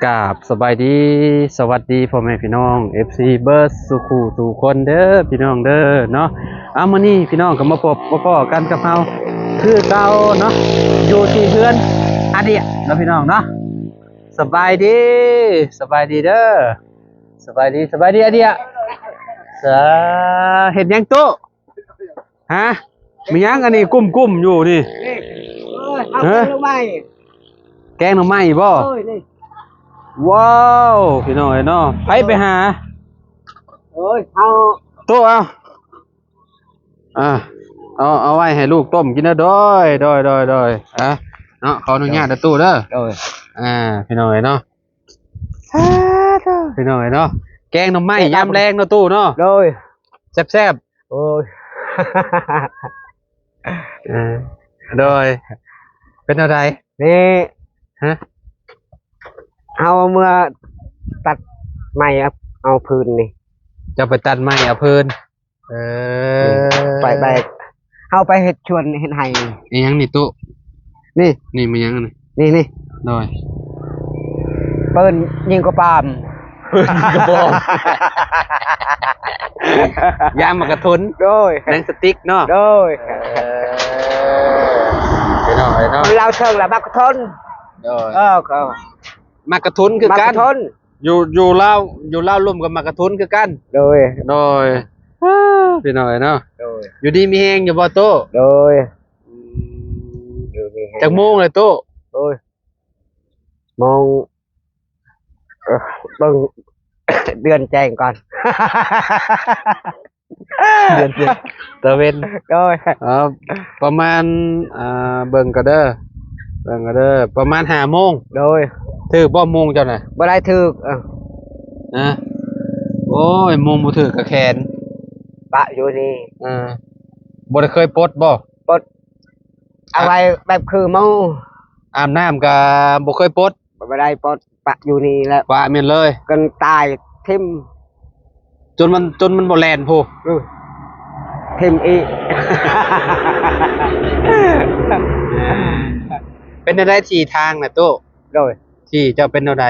ກາບສະບາຍດີ ສະຫວັດດີພໍ່ແມ່ພີ່ນ້ອງ ເອັຟຊີ ເບິດສູ່ຄູ່ສູ່ຄົນເດີພີ່ນ້ອງເດີເນາະ. ເອົາ ມື້ນີ້ພີ່ນ້ອງກໍມາພົບມາພໍ້ກັນກັບເຮົາຄືເກົ່າເນາະ ຢູ່ທີ່ເຮືອນອາເດຍເນາະພີ່ນ້ອງເນາະ. ສະບາຍດີ ສະບາຍດີເດີ ສະບາຍດີ ສະບາຍດີອາເດຍ. ສະ ເຮັດຫຍັງໂຕ? ຮະ ມີຫຍັງອັນນີ້ກຸ້ມໆຢູ່ນີ້? ນີ້ ໂອ້ຍ ເອົາ ຮະ ແກງໜໍ່ໄມ້ ແກງໜໍ່ໄມ້ບໍ່? ໂອ້ຍ ນີ້ ວ້າວ ພີ່ນ້ອງເອີຍເນາະ ໃຜໄປຫາ? ໂອ້ຍ ເອົາ ໂຕ ເອົາ ອ່າ ເອົາ ເອົາໄວ້ໃຫ້ລູກຕົ້ມກິນເດີ. ໂດຍ ໂດຍ ໂດຍ ໂດຍ ອ່າ ເນາະ ຂໍອະນຸຍາດເດີຕູ້ເດີ. ໂດຍ ອ່າ ພີ່ນ້ອງເອີຍເນາະ ສາທຸ ພີ່ນ້ອງເອີຍເນາະ ແກງໜໍ່ໄມ້ຍາມແລງເນາະຕູ້ເນາະ. ໂດຍ ແຊບໆ. ໂອ້ຍ ເອີ ໂດຍ ເປັນແນວໃດ? ນີ້ ຮະ ເຮົາເມືອຕັດໄມ້ເອົາ ເອົາຟືນນີ້. ເຈົ້າໄປຕັດໄມ້ເອົາຟືນ? ເອີ ໄປ ໄປ ເຮົາໄປເຮັດສວນເຮັດໄຮ່. ອີຫຍັງນີ້ຕູ້? ນີ້ ນີ້ແມ່ນຫຍັງນີ້? ນີ້ ນີ້ ໂດຍ ປືນຍິງກະປອມ ປືນຍິງກະປອມ ຢາງໝາກກະທຸນ. ໂດຍ ໜັງສະຕິກເນາະ. ໂດຍ ເອີ ພີ່ນ້ອງເອີຍເນາະ ລາວເຊີງລະໝາກກະທຸນ. ໂດຍ ເອີ ກໍ ໝາກກະທຸນຄືກັນ ໝາກກະທຸນ. ຢູ່ ຢູ່ລາວ ຢູ່ລາວລຸ່ມກໍໝາກກະທຸນຄືກັນ. ໂດຍ ໂດຍ ພີ່ນ້ອງເອີຍເນາະ. ໂດຍ ຢູ່ດີມີແຮງຢູ່ບໍ່ໂຕ? ໂດຍ ອືມ ຢູ່ດີມີແຮງ. ຈັກໂມງແລ້ວໂຕ? ໂດຍ ໂມງ ເອີ ເບິ່ງເດືອນແຈ້ງກ່ອນ. ເດືອນ ເດືອນຕາເວັນ. ໂດຍ ເອີ ປະມານ ອ່າ ເບິ່ງກ່ອນເດີ ເບິ່ງກ່ອນເດີ ປະມານຫ້າໂມງ. ໂດຍ ຖືກບໍ່ໂມງເຈົ້ານະ? ບໍ່ໄດ້ຖືກ. ເອີ ຮະ ໂອ້ຍ ໂມງບໍ່ຖືກກະແຂນປະຢູ່ນີ້. ເອີ ບໍ່ໄດ້ເຄີຍປົດບໍ່? ປົດ ເອົາໄວ້ແບບຄືໝູ່. ອາບນ້ຳກະບໍ່ເຄີຍປົດ? ບໍ່ໄດ້ປົດ ປະຢູ່ນີ້ແຫຼະ ປະແມ່ນເລີຍ ກັນຕາຍຖິ້ມ ຈົນມັນ ຈົນມັນບໍ່ແລ່ນພຸ້ນ. ເອີ ຖິ້ມອີກ. ເປັນແນວໃດທີ່ທາງນະໂຕ? ໂດຍ ທີ່ເຈົ້າເປັນແນວໃດ?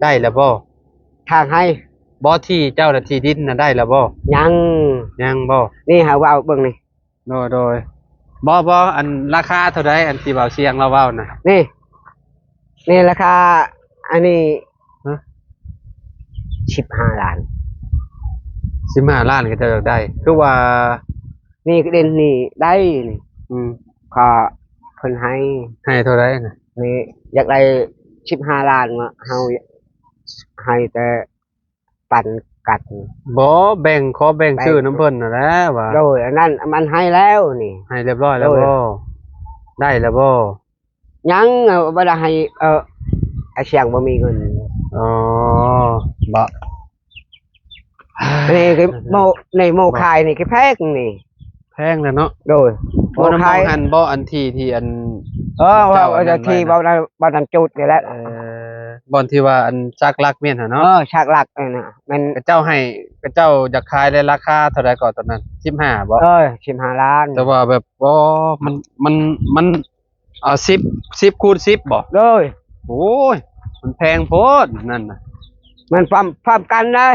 ໄດ້ແລ້ວບໍ່? ທາງໃຫ້ ບໍ່ ທີ່ເຈົ້ານະ ທີ່ດິນນະ ໄດ້ແລ້ວບໍ່? ຍັງ ຍັງບໍ່? ນີ້ຫາເວົ້າເບິ່ງນີ້. ໂດຍ ໂດຍ ບໍ່ ບໍ່ ອັນລາຄາເທົ່າໃດ ອັນທີ່ບ່າວຊຽງລາວເວົ້ານະ? ນີ້ ນີ້ລາຄາ ອັນນີ້ ຮະ ສິບຫ້າລ້ານ. ສິບຫ້າລ້ານ ເຂົາເຈົ້າຢາກໄດ້ ຄືວ່າ ນີ້ກະເດັ່ນນີ້ໄດ້ນີ້. ອືມ ເຂົາເພິ່ນໃຫ້ ໃຫ້ເທົ່າໃດນະ? ນີ້ຢາກໄດ້ສິບຫ້າລ້ານ ເຮົາໃຫ້ແຕ່ ປັນກັນ. ບໍ່ ແບ່ງ ຂໍແບ່ງຊື້ນຳເພິ່ນຫັ້ນແຫຼະວ່າ. ໂດຍ ອັນນັ້ນມັນໃຫ້ແລ້ວນີ້ ໃຫ້ລຽບຮ້ອຍແລ້ວບໍ່? ໂດຍ ໄດ້ແລ້ວບໍ່? ຍັງ ບໍ່ໄດ້ໃຫ້ ເອີ ອາຊຽງບໍ່ມີເງິນ. ອໍ ບໍ່ ນີ້ຄືໂມ ນີ້ໂມຂາຍນີ້ຄືແພງນີ້. ແພງແລ້ວເນາະ. ໂດຍ ບໍ່ນຳ ໂມຂາຍ ມອງຫັ້ນບໍ່ ອັນທີ່ ທີ່ອັນ ເອີ ເຈົ້າ ວ່າ ອັນນັ້ນ ທີ່ ໄວ້ນະ ເວົ້ານຳ ເວົ້ານຳຈຸດນີ້ແຫຼະ. ເອີ ບ່ອນທີ່ວ່າອັນສັກຫຼັກແມ່ນຫັ້ນເນາະ. ເອີ ສັກຫຼັກນັ້ນນະ ແມ່ນ ເຂົາເຈົ້າໃຫ້ ເຂົາເຈົ້າຢາກຂາຍໃນລາຄາເທົ່າໃດເກາະຕອນນັ້ນ? ສິບຫ້າບໍ່? ເອີ ສິບຫ້າລ້ານ. ແຕ່ວ່າແບບ ໂອ້ ມັນ ມັນ ມັນ ເອົາ ສິບ ສິບຄູນສິບບໍ່? ໂດຍ ໂອ້ຍ ມັນແພງໂພດນັ້ນນະ. ມັນພ້ອມ ພ້ອມກັນເດ້.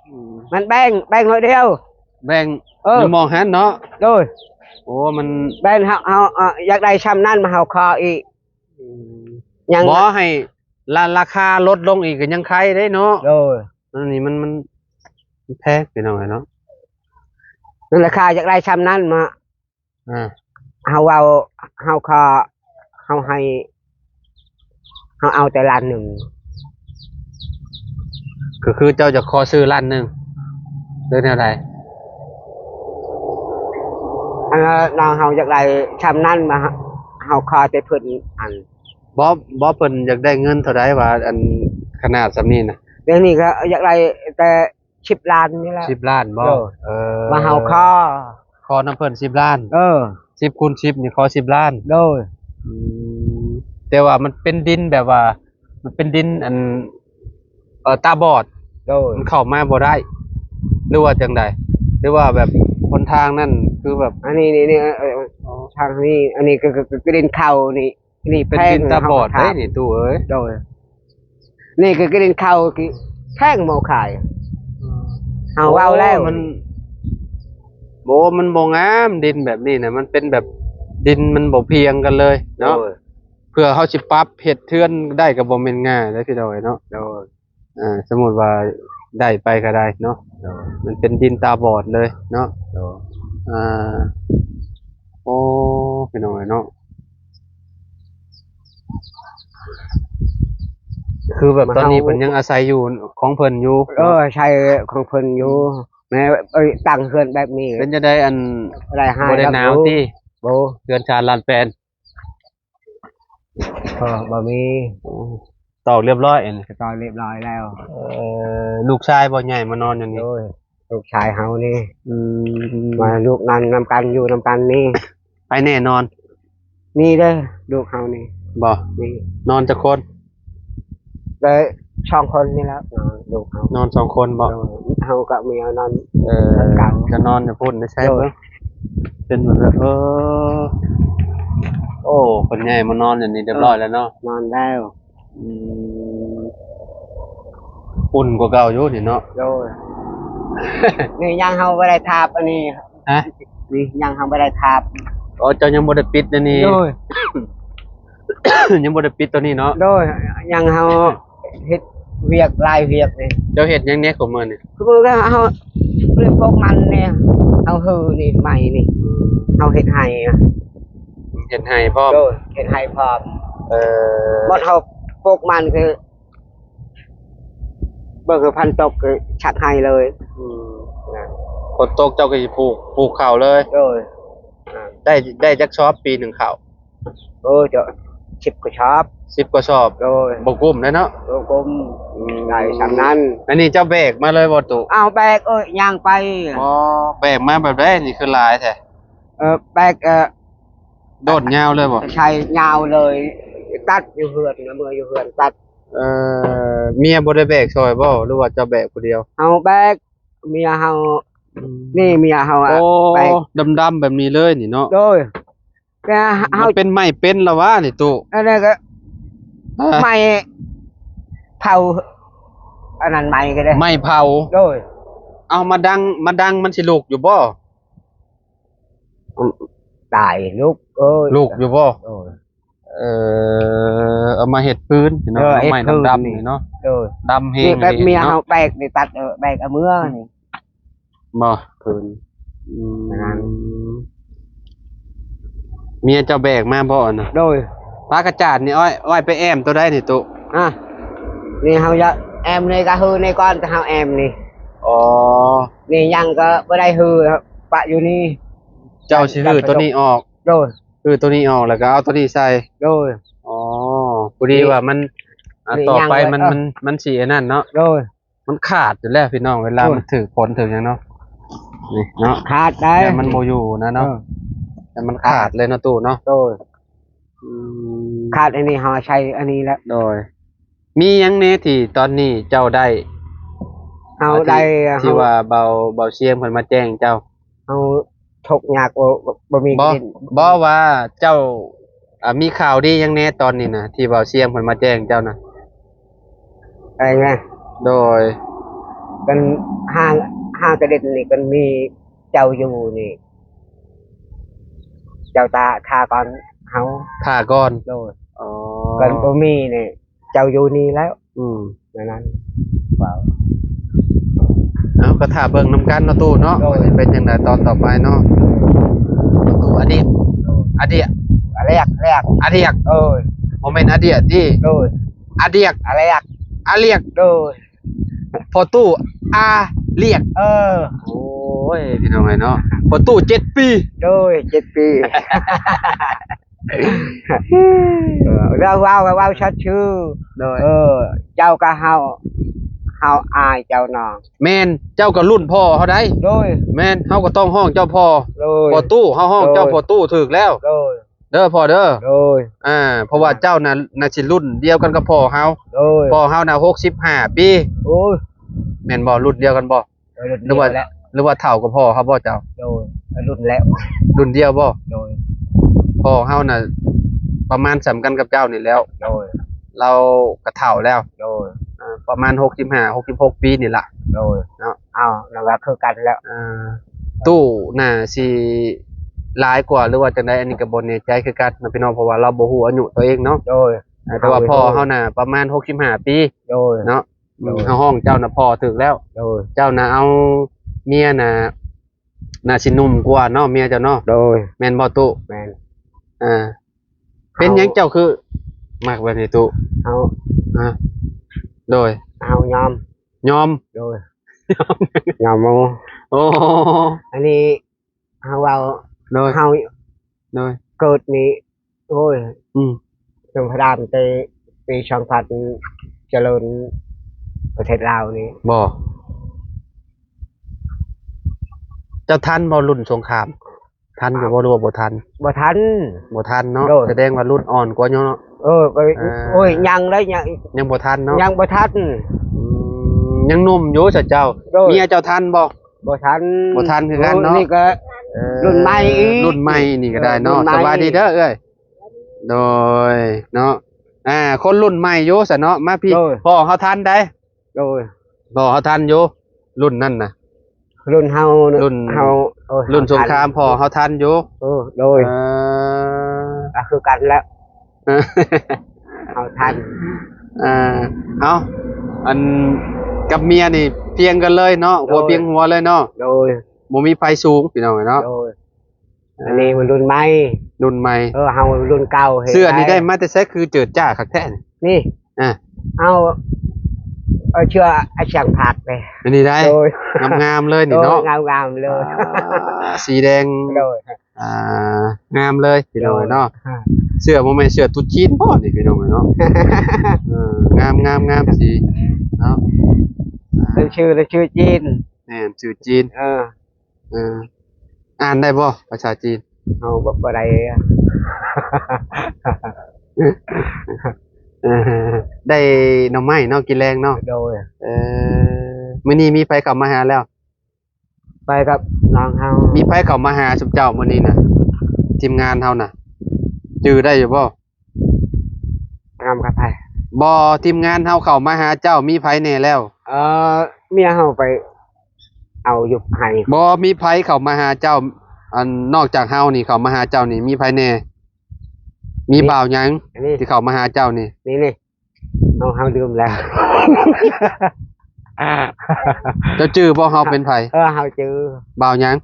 ອືມ ມັນແບ່ງ ແບ່ງໜ້ອຍດຽວ ແບ່ງ ເອີ ຢູ່ໝ່ອງຫັ້ນເນາະ. ໂດຍ ໂອ້ ມັນ ແບ່ງ ເຮົາ ເຮົາ ເຮົາຢາກໄດ້ຊ່ຳນັ້ນມາເຮົາຂໍອີກ. ອືມ ຍັງ ບໍ່ ໃຫ້ລາ ລາຄາລົດລົງອີກກໍຍັງໄຄເດ້ເນາະ. ໂດຍ ອັນນີ້ມັນ ມັນ ມັນແພງພີ່ນ້ອງເອີຍເນາະ. ລາຄາຢາກໄດ້ຊ່ຳນັ້ນມາ ອ່າ ເຮົາເວົ້າ ເຮົາຂໍ ເຮົາໃຫ້ ເຮົາເອົາແຕ່ລ້ານໜຶ່ງ. ກໍຄືເຈົ້າຈະຂໍຊື້ລ້ານໜຶ່ງ ຫຼືແນວໃດ? ອັນ ນ້ອງເຮົາຢາກໄດ້ຊ່ຳນັ້ນມາ ເຮົາຂໍແຕ່ເພິ່ນ ອັນ ບໍ່ ບໍ່ ເພິ່ນຢາກໄດ້ເງິນເທົ່າໃດວ່າ ອັນຂະໜາດຊ່ຳນີ້ນະ? ດຽວນີ້ກໍຢາກໄດ້ແຕ່ ສິບລ້ານນີ້ແຫຼະ. ສິບລ້ານບໍ່? ໂດຍ ເອີ ວ່າເຮົາຂໍ ຂໍນຳເພິ່ນສິບລ້ານ. ເອີ ສິບຄູນສິບນີ້ຂໍສິບລ້ານ. ໂດຍ ອືມ ແຕ່ວ່າມັນເປັນດິນແບບວ່າ ມັນເປັນດິນອັນ ເອີ ຕາບອດ. ໂດຍ ມັນເຂົ້າມາບໍ່ໄດ້ ຫຼືວ່າຈັ່ງໃດ? ຫຼືວ່າແບບຫົນທາງນັ້ນຄືແບບ ອັນນີ້ ນີ້ ນີ້ ເອີ ເອີ ທາງນີ້ ອັນນີ້ຄື ຄື ຄື ຄືດິນເຂົ້ານີ້. ນີ້ເປັນດິນຕາບອດເດ້ນີ້ຕູ້ເອີຍ. ໂດຍ ນີ້ກໍກິນເຂົ້າ ແພງໝໍຂາຍ. ເຮົາເວົ້າແລ້ວ ໂອ້ ມັນ ໂອ້ ມັນບໍ່ງາມ ດິນແບບນີ້ນະ ມັນເປັນແບບ ດິນມັນບໍ່ພຽງກັນເລີຍເນາະ. ໂດຍ ເພື່ອເຮົາຊິປັບເຮັດເຮືອນໄດ້ກໍບໍ່ແມ່ນງ່າຍເດ້ພີ່ນ້ອງເອີຍເນາະ. ໂດຍ ອ່າ ສົມມຸດວ່າໄດ້ໄປກໍໄດ້ເນາະ. ໂດຍ ມັນເປັນດິນຕາບອດເລີຍເນາະ. ໂດຍ ອ່າ ໂອ້ ພີ່ນ້ອງເອີຍເນາະ ຄືແບບຕອນນີ້ເພິ່ນຍັງອາໄສຢູ່ຂອງເພິ່ນຢູ່. ເອີ ໃຊ້ຂອງເພິ່ນຢູ່. ແມ່ ເອີຍ ຕັ້ງເຮືອນແບບນີ້ ເປັນຈັ່ງໃດ ອັນ ບໍ່ໄດ້ໜາວຕິ? ບໍ່ ເຮືອນຊານລານແປນ ເອີ ບໍ່ມີ. ໂອ້ ຕອກລຽບຮ້ອຍ ອັນນີ້ ຕອກລຽບຮ້ອຍແລ້ວ. ເອີ ລູກຊາຍບໍ່ ຍ້າຍມານອນຢູ່ນີ້? ໂດຍ ລູກຊາຍເຮົານີ້. ອືມ ມາລູກນອນນຳກັນ ຢູ່ນຳກັນນີ້. ໃຜແນ່ນອນ? ນີ້ເດີ ລູກເຮົານີ້. ບໍ່ ນີ້ ນອນຈັກຄົນ? ໄດ້ສອງຄົນນີ້ແຫຼະ ນອນ ລູກເຮົາ ນອນສອງຄົນບໍ? ໂດຍ ເຮົາກັບເມຍນອນ. ເອີ ນອນກັນ ຈະນອນຢູ່ພຸ້ນ ໃນໃສ? ໂດຍ ເບິ່ງ ເປັນແບບ ເອີ ໂອ້ ເພິ່ນຍ້າຍມານອນຢູ່ນີ້ຮຽບຮ້ອຍແລ້ວເນາະ. ນອນແລ້ວ. ອືມ ອຸ່ນກວ່າເກົ່າຢູ່ນີ້ເນາະ. ໂດຍ ນີ້ຍັງເຮົາບໍ່ໄດ້ທາບອັນນີ້. ຮະ? ນີ້ຍັງເຮົາບໍ່ໄດ້ທາບ. ອໍ ເຈົ້າຍັງບໍ່ໄດ້ປິດອັນນີ້. ໂດຍ ຍັງບໍ່ໄດ້ປິດຕົວນີ້ເນາະ. ໂດຍ ຍັງເຮົາເຮັດວຽກຫຼາຍວຽກນີ້. ເຈົ້າເຮັດຫຍັງແດ່ຄຸມື້ນີ້? ຄືມື້ນີ້ເຮົາເລີຍພວກມັນນີ້ ເຮົາຮືນີ້ໄມ້ນີ້ ເຮົາເຮັດໄຮ່ ເຮັດໄຮ່ພ້ອມ. ໂດຍ ເຮັດໄຮ່ພ້ອມ. ເອີ ໝົດເຮົາປູກມັນຄື ເບິ່ງຄືພັນຕົກຄືຊັກໄຮ່ເລີຍ. ອືມ ຝົນຕົກເຈົ້າກໍຊິປູກ ປູກເຂົ້າເລີຍ. ໂດຍ ໄດ້ ໄດ້ຈັກຊອບປີໜຶ່ງເຂົ້າ? ໂອ້ ເຈົ້າ ສິບກວ່າຊອບ. ສິບກວ່າຊອບ. ໂດຍ ບໍ່ກຸ້ມເດ້ເນາະ. ບໍ່ກຸ້ມ. ອືມ ໄດ້ສ່ຳນັ້ນ. ອັນນີ້ເຈົ້າແບກມາເລີຍບໍ່ຕູ້? ອ້າວ ແບກ ເອີຍ ຍ່າງໄປ. ອໍ ແບກມາແບບໃດນີ້ຄືຫຼາຍແທ້? ເອີ ແບກ ເອີ ໂດດຍາວເລີຍບໍ່? ໃຊ່ ຍາວເລີຍ ຕັດຢູ່ເຮືອນນະ ເມືອຢູ່ເຮືອນຕັດ. ເອີ ເມຍບໍ່ໄດ້ແບກຊ່ອຍບໍ່ ຫຼືວ່າເຈົ້າແບກຜູ້ດຽວ? ເຮົາແບກ ເມຍເຮົາ. ອືມ ນີ້ເມຍເຮົາ. ໂອ້ ແບກ ດຳໆແບບນີ້ເລີຍນີ້ເນາະ. ໂດຍ ແຕ່ເຮົາ ມັນເປັນໄມ້ເປັນລະຫວານີ້ຕູ້? ອັນນັ້ນກໍ ຮະ? ໄມ້ເຜົາ ອັນນັ້ນໄມ້ກໍໄດ້ ໄມ້ເຜົາ. ໂດຍ ເອົາມາດັງ ມາດັງມັນຊິລຸກຢູ່ບໍ່? ອືມ ຕາຍລູກເອີຍ. ລຸກຢູ່ບໍ່? ໂດຍ ເອີ ເອົາມາເຮັດຟືນເນາະ. ເອີ ເອົາໄມ້ດຳໆນີ້ເນາະ. ໂດຍ ດຳແຮງ. ນີ້ແບບເມຍເຮົາແບກນີ້ ຕັດ ເອີ ແບກເອົາເມືອນີ້. ບໍ່ ຟືນ. ອືມ ນັ້ນ ເມຍເຈົ້າແບກມາບໍ່ອັນນະ? ໂດຍ ພາກະຈາດນີ້ ອ້ອຍ ອ້ອຍໄປແອ້ມໂຕໃດນີ້ຕຸ? ອ່ະ ນີ້ເຮົາຢາກແອ້ມນີ້ ກະຮື້ນີ້ກ່ອນ ກະເຮົາແອ້ມນີ້. ອໍ ນີ້ຍັງກະບໍ່ໄດ້ຮື້ ປະຢູ່ນີ້. ເຈົ້າຊິຮື້ໂຕນີ້ອອກ? ໂດຍ ຮື້ໂຕນີ້ອອກ ແລ້ວກະເອົາໂຕນີ້ໃສ່. ໂດຍ ອໍ ພໍດີວ່າມັນ ອ່າ ນີ້ ຕໍ່ໄປ ມັນ ມັນ ມັນຊິອັນນັ້ນເນາະ. ໂດຍ ມັນຂາດຢູ່ແລ້ວພີ່ນ້ອງ ເວລາ ໂອ້ຍ ມັນຖືກຝົນຖືກຫຍັງເນາະ. ນີ້ເນາະ ຂາດໄດ້ ແຕ່ມັນບໍ່ຢູ່ນະເນາະ. ເອີ ແຕ່ມັນຂາດເລີຍເນາະຕູ້ເນາະ. ໂດຍ ອືມ ຂາດອັນນີ້ ເຮົາໃຊ້ອັນນີ້ແຫຼະ. ໂດຍ ມີຫຍັງແດ່ທີ່ຕອນນີ້ເຈົ້າໄດ້ ເຮົາໄດ້ ທີ່ ທີ່ວ່າເບົາ ເບົາຊຽງເພິ່ນມາແຈ້ງເຈົ້າ? ເຮົາທຸກຍາກ ບໍ່ ບໍ່ມີ ບໍ່ ກິນ ບໍ່ວ່າເຈົ້າ ອ່າ ມີຂ່າວດີຫຍັງແດ່ຕອນນີ້ນະ ທີ່ເບົາຊຽງເພິ່ນມາແຈ້ງເຈົ້ານະ? ໄດ້ໄງ? ໂດຍ ກັນຫາ ຫາກະເດັນນີ້ ກັນມີເຈົ້າຢູ່ນີ້ ເຈົ້າຕາ ຖ້າກ່ອນເຮົາ ຖ້າກ່ອນ. ໂດຍ ອໍ ກັນບໍ່ມີນີ້ ເຈົ້າຢູ່ນີ້ແລ້ວ. ອືມ ແນວນັ້ນ ເວົ້າ ເອົາ ກໍຖ້າເບິ່ງນຳກັນເນາະຕູ້ເນາະ. ໂດຍ ວ່າຊິເປັນຈັ່ງໃດຕອນຕໍ່ໄປເນາະຕູ້. ອາດຽກ ອາດຽກ ອາແລກ ອາແລກ ອາດຽກ. ໂດຍ ບໍ່ແມ່ນອາດຽກຕິ. ໂດຍ ອາດຽກ ອາແລກ ອາລຽກ. ໂດຍ ພໍ່ຕູ້ອາລຽກ. ເອີ ໂອ້ຍ ພີ່ນ້ອງເອີຍເນາະ ພໍ່ຕູ້ເຈັດປີ. ໂດຍ ເຈັດປີ. ເອີ ເວົ້າ ເວົ້າ ເວົ້າຊັດຊື່. ໂດຍ ເອີ ເຈົ້າກະເຮົາ ເຮົາອາຍເຈົ້າເນາະ. ແມ່ນ ເຈົ້າກະລຸ້ນພໍ່ເຮົາໃດ໋. ໂດຍ ແມ່ນ ເຮົາກະຕ້ອງຮ້ອງເຈົ້າພໍ່. ໂດຍ ພໍ່ຕູ້ ເຮົາຮ້ອງເຈົ້າ ໂດຍ ພໍ່ຕູ້ຖືກແລ້ວ. ໂດຍ ເດີພໍ່ເດີ. ໂດຍ ອ່າ ເພາະວ່າເຈົ້ານະ ໜ້າຊິລຸ້ນດຽວກັນກັບພໍ່ເຮົາ. ໂດຍ ພໍ່ເຮົານະຫົກສິບຫ້າປີ. ໂອ້ຍ ແມ່ນບໍ່? ລຸ້ນດຽວກັນບໍ່? ເອີ ລຸ້ນດຽວແຫຼະ ຫຼືວ່າ ຫຼືວ່າເຖົ້າກວ່າພໍ່ເຮົາບໍ່ເຈົ້າ? ໂດຍ ລຸ້ນແລ້ວ ລຸ້ນດຽວບໍ່? ໂດຍ ພໍ່ເຮົານະປະມານສ່ຳກັນກັບເຈົ້ານີ້ແລ້ວ. ໂດຍ ລາວກະເຖົ້າແລ້ວ. ໂດຍ ປະມານຫົກສິບຫ້າ ຫົກສິບຫົກປີນີ້ລະ. ໂດຍ ເນາະ ເອົາ ລະວ່າຄືກັນແລ້ວ. ອ່າ ຕູ້ໜ້າຊິຫຼາຍກວ່າ ຫຼືວ່າຈັ່ງໃດ ອັນນີ້ກໍບໍ່ແນ່ໃຈຄືກັນນະພີ່ນ້ອງ ເພາະວ່າລາວບໍ່ຮູ້ອາຍຸຕົວເອງເນາະ. ໂດຍ ອ່າ ແຕ່ວ່າພໍ່ເຮົານະປະມານຫົກສິບຫ້າປີ. ໂດຍ ເນາະ. ໂດຍ ເຮົາຮ້ອງເຈົ້ານະພໍ່ຖືກແລ້ວ. ໂດຍ ເຈົ້ານະເອົາເມຍນະ ໜ້າຊິໜຸ່ມກວ່າເນາະ ເມຍເຈົ້າເນາະ. ໂດຍ ແມ່ນບໍ່ຕູ້? ແມ່ນ. ອ່າ ເປັນຫຍັງເຈົ້າຄືມັກແບບນີ້ຕູ້? ເຮົາ ຮະ? ໂດຍ ເຮົາຍອມ ຍອມ. ໂດຍ ຍອມ ຍອມເອົາ. ໂອ້ ອັນນີ້ເຮົາເວົ້າ. ໂດຍ ເຮົາ ໂດຍ ເກີດນີ້ ໂອ້ຍ ອືມ ສົງຄະລາມແຕ່ປີສອງພັນ ຈະເລີນປະເທດລາວນີ້. ບໍ່ ເຈົ້າທັນບໍ່ລຸ້ນສົງຄາມ? ທັນຢູ່ບໍ່ ຫຼືວ່າບໍ່ທັນ? ບໍ່ທັນ ບໍ່ທັນເນາະ. ໂດຍ ສະແດງວ່າລຸ້ນອ່ອນກວ່າເນາະ. ເອີ ເອີ ໂອ້ຍ ຍັງໄດ໋ ຍັງ ຍັງບໍ່ທັນເນາະ. ຍັງບໍ່ທັນ. ອືມ ຍັງໜຸ່ມຢູ່ຊະເຈົ້າ. ໂດຍ ເມຍເຈົ້າທັນບໍ່? ບໍ່ທັນ ບໍ່ທັນຄືກັນເນາະ. ນີ້ກໍ ເອີ ລຸ້ນໃໝ່ອີກ ລຸ້ນໃໝ່ນີ້ກໍໄດ້ເນາະ. ເອີ ລຸ້ນໃໝ່. ສະບາຍດີເດີເອື້ອຍ. ໂດຍ ເນາະ ອ່າ ຄົນລຸ້ນໃໝ່ຢູ່ຊະເນາະ. ມາພີ່ ໂດຍ ພໍ່ເຮົາທັນໄດ໋. ໂດຍ ພໍ່ເຮົາທັນຢູ່ ລຸ້ນນັ້ນນະ. ລຸ້ນເຮົາ ລຸ້ນ ເຮົາ ເອີ ລຸ້ນສົງຄາມ ເຮົາທັນ ພໍ່ເຮົາທັນຢູ່. ເອີ ໂດຍ ເອີ ກໍຄືກັນແຫຼະ ເຮົາທັນ. ອ່າ ເອົາ ອັນ ກັບເມຍນີ້ພຽງກັນເລີຍເນາະ. ໂດຍ ຫົວພຽງຫົວເລີຍເນາະ. ໂດຍ ບໍ່ມີໃຜສູງ ພີ່ນ້ອງເອີຍເນາະ. ໂດຍ ອັນນີ້ມັນລຸ້ນໃໝ່ ລຸ້ນໃໝ່. ເອີ ເຮົາລຸ້ນເກົ່າ. ເສື້ອນີ້ໄດ້ມາແຕ່ໃສ ຄືເຈີດຈ້າຄັກແທ້ນີ້? ນີ້ ອ່າ ເອົາ ເອົາເສື້ອອາຊ່າງຜັກເດ້. ອັນນີ້ໄດ໋. ໂດຍ ງາມໆເລີຍນີ້ເນາະ. ໂດຍ ງາມໆເລີຍ. ອ່າ ສີແດງ. ໂດຍ ອ່າ ງາມເລີຍພີ່ນ້ອງເນາະ. ໂດຍ ອ່າ ເສື້ອບໍ່ແມ່ນເສື້ອຕຸດຈີນບໍ່ນີ້ ພີ່ນ້ອງເນາະ. ເອີ ງາມໆໆ ສີເນາະ. ອ່າ ເປັນຊື່ ເປັນຊື່ຈີນ. ແມ່ນ ຊື່ຈີນ. ເອີ ເອີ ອ່ານໄດ້ບໍ່ພາສາຈີນ? ເຮົາບໍ່ ບໍ່ໄດ້. ເອີ ໄດ້ໜໍ່ໄມ້ເນາະ ກິນແລງເນາະ. ໂດຍ ເອີ ມື້ນີ້ມີໃຜເຂົ້າມາຫາແລ້ວ? ໄປກັບນ້ອງເຮົາ. ມີໃຜເຂົ້າມາຫາຊຸມເຈົ້າມື້ນີ້ນະ? ທີມງານເຮົານະ ຈື່ໄດ້ຢູ່ບໍ່? ນຳກັບໃຜ? ບໍ່ ທີມງານເຮົາເຂົ້າມາຫາເຈົ້າ ມີໃຜແດ່ແລ້ວ? ເອີ ເມຍເຮົາໄປເອົາຢູ່ໄຮ່. ບໍ່ ມີໃຜເຂົ້າມາຫາເຈົ້າ? ອັນ ນອກຈາກເຮົານີ້ ເຂົ້າມາຫາເຈົ້ານີ້ ມີໃຜແດ່? ມີ ມີບ່າວຫຍັງ ອັນນີ້ ທີ່ເຂົ້າມາຫາເຈົ້ານີ້? ນີ້ ນີ້ ເຮົາ ເຮົາລືມແລ້ວ. ເຈົ້າຈື່ບໍ່ ເຮົາເປັນໃຜ? ເອີ ເຮົາຈື່. ບ່າວຫຍັງ?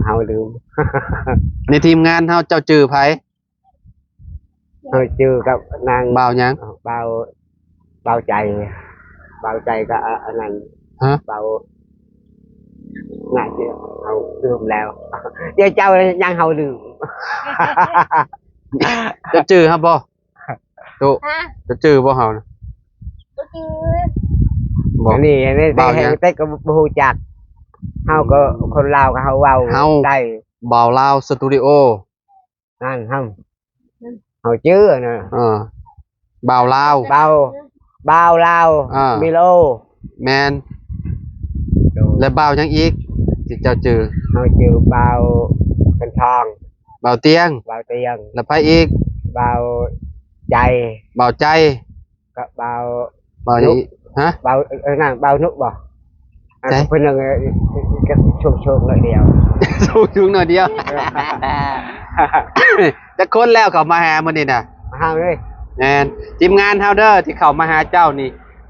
ເຮົາລືມ. ໃນທີມງານເຮົາ ເຈົ້າຈື່ໃຜ? ເຮົາຈື່ກັບນາງ ບ່າວຫຍັງ? ບ່າວ ບ່າວໃຈ. ບ່າວໃຈກໍ ອາ ອັນນັ້ນ. ຮະ? ບ່າວ ໜ້າຈະ ເຮົາລືມແລ້ວ. ດຽວເຈົ້າຍັງເຮົາລືມ. ເຈົ້າຈື່ເຮົາບໍ່? ຕຸ ຮະ? ເຈົ້າຈື່ບໍ່ເຮົານະ? ບໍ່ຈື່. ບໍ່ ອັນນີ້ ອັນນີ້ ບ່າວຫຍັງ? ແຕ່ ແຕ່ກໍບໍ່ຮູ້ຈັກ. ເຮົາກໍຄົນລາວກໍເຮົາເວົ້າ ເຮົາ ໄດ້ ບ່າວລາວສະຕູດິໂອ. ນັ້ນ ເຮົາ ເຮົາຈື່ນະ. ເອີ ບ່າວລາວ ບ່າວ ບ່າວລາວ ອ່າ ມີໂລ. ແມ່ນ. ໂດຍ ແລະ ບ່າວຫຍັງອີກທີ່ເຈົ້າຈື່? ເຮົາຈື່ບ່າວເງິນທອງ. ບ່າວຕຽງ. ບ່າວຕຽງ. ແລະ ໃຜອີກ? ບ່າວໃຈ. ບ່າວໃຈ ກັບບ່າວ ບ່າວຫຍັງອີກ? ຮະ? ບ່າວ ເອີ ນາງ ບ່າວນຸບໍ່? ໃຜ? ເພິ່ນ ເອີ ສູງໆໜ້ອຍດຽວ. ສູງໆໜ້ອຍດຽວ. ຈັກຄົນແລ້ວເຂົ້າມາຫາມື້ນີ້ນະ? ມາຫາເລີຍ. ແມ່ນ. ທີມງານເຮົາເດີ ທີ່ເຂົ້າມາຫາເຈົ້ານີ້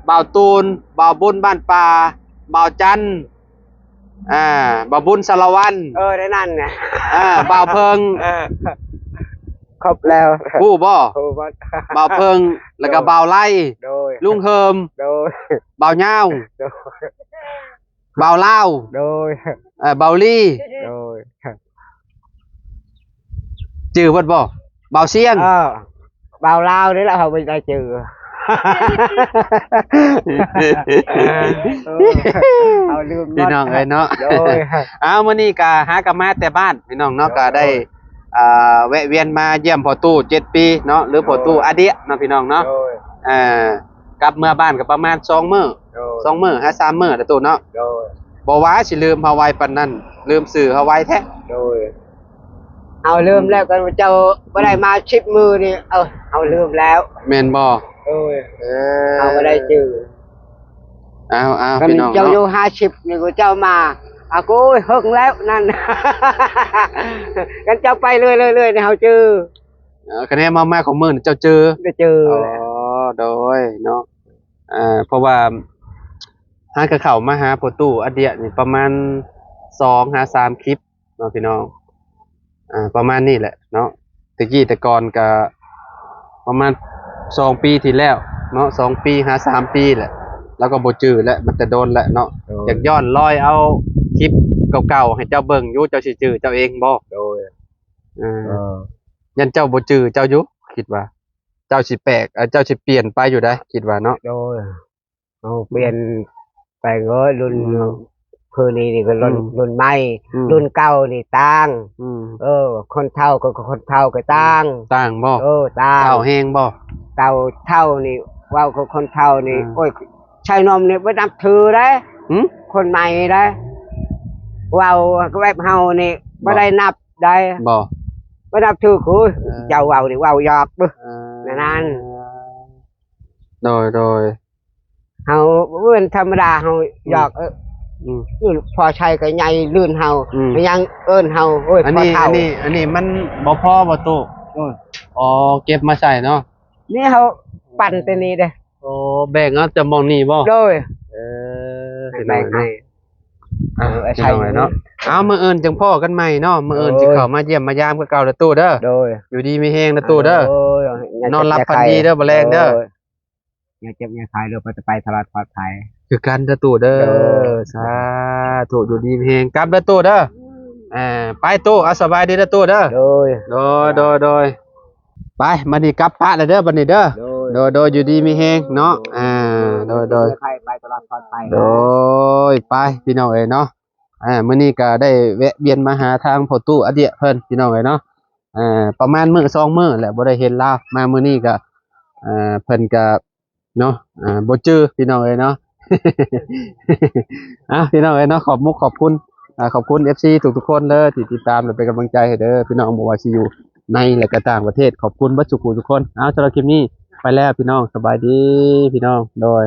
ບ່າວຕູນ, ບ່າວບຸນບ້ານປ່າ, ບ່າວຈັນ, ອ່າ ບ່າວບຸນສາລະວັນ. ເອີ ໃນນັ້ນນະ. ອ່າ ບ່າວເພິ່ງ. ເອີ ຄົບແລ້ວ. ຮູ້ບໍ່? ຮູ້ໝົດ. ບ່າວເພິ່ງ ແລ້ວກໍ ໂດຍ ບ່າວໄລ. ໂດຍ ລຸງເຮີມ. ໂດຍ ບ່າວຍາວ. ໂດຍ ບ່າວລາວ. ໂດຍ ເອີ ບ່າວລີ. ໂດຍ ຈື່ເບິດບໍ່? ບ່າວຊຽງ. ເອີ ບ່າວລາວນີ້ແຫຼະ ເຮົາບໍ່ໄດ້ຈື່. ເອີ ເຮົາລືມໝົດ ພີ່ນ້ອງເອີຍເນາະ. ໂດຍ ອ້າວ ມື້ນີ້ກໍຫາກັນມາແຕ່ບ້ານ ພີ່ນ້ອງເນາະ. ໂດຍ ກໍໄດ້ ໂດຍ ອ່າ ແວະວຽນມາຢ້ຽມພໍ່ຕູ້ເຈັດປີເນາະ ຫຼືພໍ່ຕູ້ ໂດຍ ອາເດຍເນາະ ພີ່ນ້ອງເນາະ. ໂດຍ ເອີ ກັບເມືອບ້ານກໍປະມານສອງມື້. ໂດຍ ສອງມື້ຫາສາມມື້ແຫຼະຕູ້ເນາະ. ໂດຍ ບໍ່ວ່າຊິລືມເຮົາໄວປານນັ້ນ ລືມຊື່ເຮົາໄວແທ້. ໂດຍ ເຮົາລືມແລ້ວ ຄັນເຈົ້າບໍ່ໄດ້ມາສິບມື້ນີ້ ເອີ ເຮົາລືມແລ້ວ. ແມ່ນບໍ່? ໂດຍ ເອີ ເຮົາກໍໄດ້ຈື່. ອ້າວໆ ພີ່ນ້ອງເນາະ ເຈົ້າຢູ່ຫ້າສິບນີ້ກໍເຈົ້າມາ ອາ ໂອ້ຍ ເຫິງແລ້ວນັ້ນ ຄັນເຈົ້າໄປເລື້ອຍໆ ເຮົາຈື່. ເອີ ຄະແນນມາ ມາຂອງມື້ນີ້ເຈົ້າຈື່ ໄດ້ຈື່. ອໍ ໂດຍເນາະ ເອີ ເພາະວ່າຫາກໍເຂົ້າມາຫາພໍ່ຕູ້ອາດຽນີ້ປະມານສອງຫາສາມຄລິບເນາະພີ່ນ້ອງ ອ່າ ປະມານນີ້ແຫຼະເນາະ. ແຕ່ກີ້ແຕ່ກ່ອນກໍປະມານສອງປີທີ່ແລ້ວເນາະ ສອງປີຫາສາມປີແຫຼະ ລາວກໍບໍ່ຈື່ແລ້ວ ມັນແຕ່ດົນແລ້ວເນາະ. ໂດຍ ຢາກຍ້ອນລອຍເອົາຄລິບເກົ່າໆໃຫ້ເຈົ້າເບິ່ງຢູ່ ເຈົ້າຊິຈື່ເຈົ້າເອງບໍ່? ໂດຍ ເອີ ເອີ ຢ້ານເຈົ້າບໍ່ຈື່ເຈົ້າຢູ່ ຄິດວ່າເຈົ້າຊິແປກ ເອີ ເຈົ້າຊິປ່ຽນໄປຢູ່ໃດ໋ ຄິດວ່າເນາະ. ໂດຍ ເຮົາປ່ຽນໄປເອີຍ ລຸ້ນ ອືມ ຄືນີ້ນີ້ກໍລຸ້ນ ອືມ ລຸ້ນໃໝ່ ອືມ ລຸ້ນເກົ່ານີ້ຕ່າງ ອືມ ເອີ ຄົນເຖົ້າກໍຄົນເຖົ້າກໍຕ່າງ ຕ່າງບໍ່? ເອີ ຕ່າງ ເຖົ້າແຮງບໍ່? ເຖົ້າ ເຖົ້ານີ້ ເວົ້າກັບຄົນເຖົ້ານີ້ ອືມ ໂອ້ຍ ຊາຍໜຸ່ມນີ້ບໍ່ນັບຖືເດ້ ຫື? ຄົນໃໝ່ເດ້ ເວົ້າກັບແບບເຮົານີ້ ບໍ່ ບໍ່ໄດ້ນັບໄດ້ ບໍ່ ບໍ່ນັບຖື. ໂອ້ຍ ເອີ ເຈົ້າເວົ້ານີ້ເວົ້າຢອກເດີ້ ເອີ ນັ້ນ ໂດຍ ໂດຍ ເຮົາເອີ້ນທຳມະດາ ເຮົາ ອືມ ຢອກ ເອີ ອືມ ພໍໃຊ້ກໍໃຫຍ່ລື່ນເຮົາ ອືມ ຍັງເອີ້ນເຮົາ ໂອ້ຍ ອັນນີ້ ພໍ່ເຖົ້າ ອັນນີ້ ອັນນີ້ມັນບໍ່ພໍບໍ່ຕູ້? ໂດຍ ອໍ ເກັບມາໃສ່ເນາະ ນີ້ເຮົາປັ່ນແຕ່ນີ້ເດ້. ໂອ້ ແບ່ງເອົາຈາກໝ່ອງນີ້ບໍ່? ໂດຍ ເອີ ແບ່ງໃຫ້ ພີ່ນ້ອງເນາະ ອ່າ ເອີ ພີ່ນ້ອງເນາະ ເອົາ ມື້ອື່ນຈັ່ງພໍ້ກັນໃໝ່ເນາະ ມື້ອື່ນ ໂດຍ ຊິເຂົ້າມາຢ້ຽມມາຢາມຄືເກົ່າເດີ້ຕູ້ເດີ້ ໂດຍ ຢູ່ດີມີແຮງເດີ້ຕູ້ເດີ້ ໂດຍ ນອນຫຼັບຝັນດີເດີ້ ບໍ່ແລງເດີ້ ໂດຍ ຢ່າເຈັບຢ່າໄຂ້ເດີ້ ໄປຕະໄປຕະຫຼອດປອດໄພ ຄືກັນເດີ້ຕູ້ເດີ້ ໂດຍ ສາທຸ ຢູ່ດີມີແຮງ ກັບເດີ້ຕູ້ເດີ້ ອ່າ ໄປຕູ້ ເອົາ ສະບາຍດີເດີ້ຕູ້ເດີ້ ໂດຍ ໂດຍ ໂດຍ ໂດຍ ໄປ ບັດນີ້ກັບປະແລ້ວເດີ້ ບັດນີ້ເດີ້ ໂດຍ ໂດຍ ໂດຍ ຢູ່ດີມີແຮງເນາະ ໂດຍ ອ່າ ໂດຍ ໂດຍ ໄປຕະຫຼອດປອດໄພ ໂດຍ ໄປ ພີ່ນ້ອງເອີຍເນາະ ອ່າ ມື້ນີ້ກໍໄດ້ແວະວຽນມາຫາທາງພໍ່ຕູ້ອາດຽເພິ່ນ ພີ່ນ້ອງເອີຍເນາະ ອ່າ ປະມານມື້ສອງມື້ແຫຼະ ບໍ່ໄດ້ເຫັນລາວ ມາມື້ນີ້ກໍ ອ່າ ເພິ່ນກໍ ເນາະ ອ່າ ບໍ່ຈື່ ພີ່ນ້ອງເອີຍເນາະ ອ່າ ພີ່ນ້ອງເອີຍເນາະ ຂອບມຸກຂອບຄຸນ ອ່າ ຂອບຄຸນເອັຟຊີທຸກໆຄົນເດີ້ ທີ່ຕິດຕາມ ແລະ ເປັນກຳລັງໃຈໃຫ້ເດີ້ ພີ່ນ້ອງ ບໍ່ວ່າຊິຢູ່ໃນ ແລະ ກໍຕ່າງປະເທດ ຂອບຄຸນເບິດສູ່ຜູ້ທຸກຄົນ. ເອົາ ສຳລັບຄລິບນີ້ໄປແລ້ວ ພີ່ນ້ອງ ສະບາຍດີ ພີ່ນ້ອງ ໂດຍ.